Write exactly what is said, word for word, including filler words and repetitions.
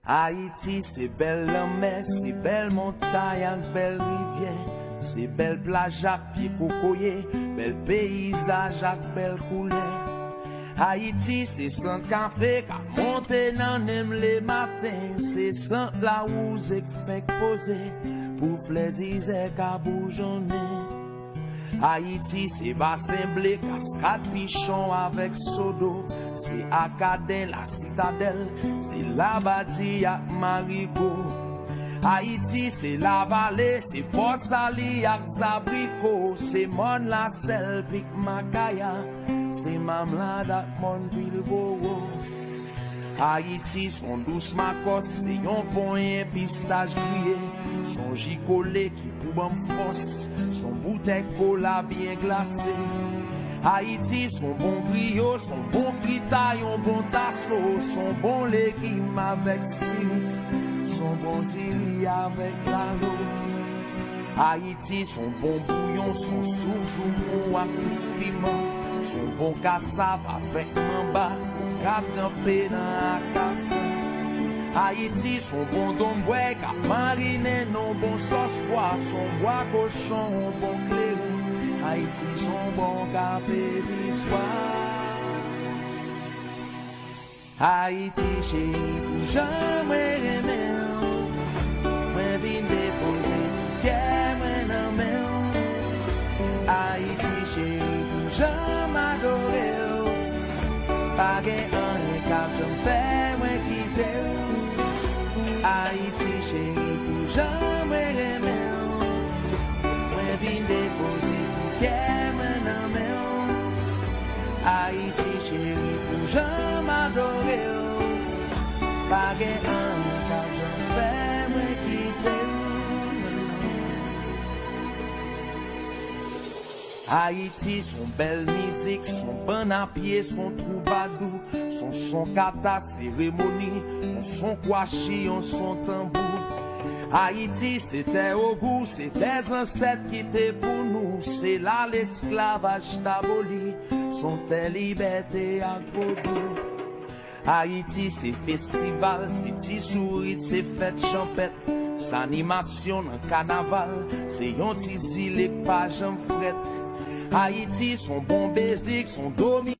Ayiti se bèl lanmè, se bèl montay ak bèl rivyè, se bèl plaj ak pye kokoye, bèl peyizaj ak bèl koulè. Ayiti se sant kafe k ap monte nan nen m lematen, se sant lawouze k fenk poze pou flè dizè ka boujonnen. Ayiti se basen ble, kaskad pichon avèk sodo, se Akaden, Lasitadèl, se Labadi ak Marigo. Ayiti se Lavale, se Pòsali ak Zabriko, se Mòn Lasèl, Pik Makaya, se Mamlad ak Mòn Bilbowo. Ayiti s on dous makòs, se yon ponyen pistach griye, s on ji kole ki pou ban m fòs, s on boutèy kola byen glase. Ayiti s on bon griyo, s on bon fritay, yon bon taso, s on bon legim avèk sirik, s on bon diri avèk lalo. Ayiti s on bon bouyon, s on soup joumou ak tout piman, s on bon kasav avèk manba, ou ka tranpe nan akasya. Ayiti s on bon donbwèy k ap marinen nan yon bon sòs pwa, s on bwa kochon, yon bon kleren. Ayiti s on bon kafe di swa. Ayiti cheri, pou jan mwen renmen w, mwen vin depoze ti kè mwen nan men w. Ayiti cheri, pou jan m adore w, pa gen anyen k ap janm fè mwen kite w. Ayiti cheri, pou jan mwen renmen w, mwen vin depoze ti kè mwen nan men w. Ayiti cheri, pou jan m adore w, pa gen anyen k ap janm fè mwen kite w. Ayiti s on bèl mizik, s on bann a pye, s on twoubadou, s on son kata seremoni, yon son kwachi, yon son tanbou. Ayiti se tè ogou, se tè zansèt kite pou nou, se la lesklavaj t aboli, s on tè libète ak vodou. Ayiti se festival, se ti sourit, se fèt chanpèt, s animasyon nan kanaval, se yon ti zile k pa janm frèt. Ayiti s on bon bezik, s on domi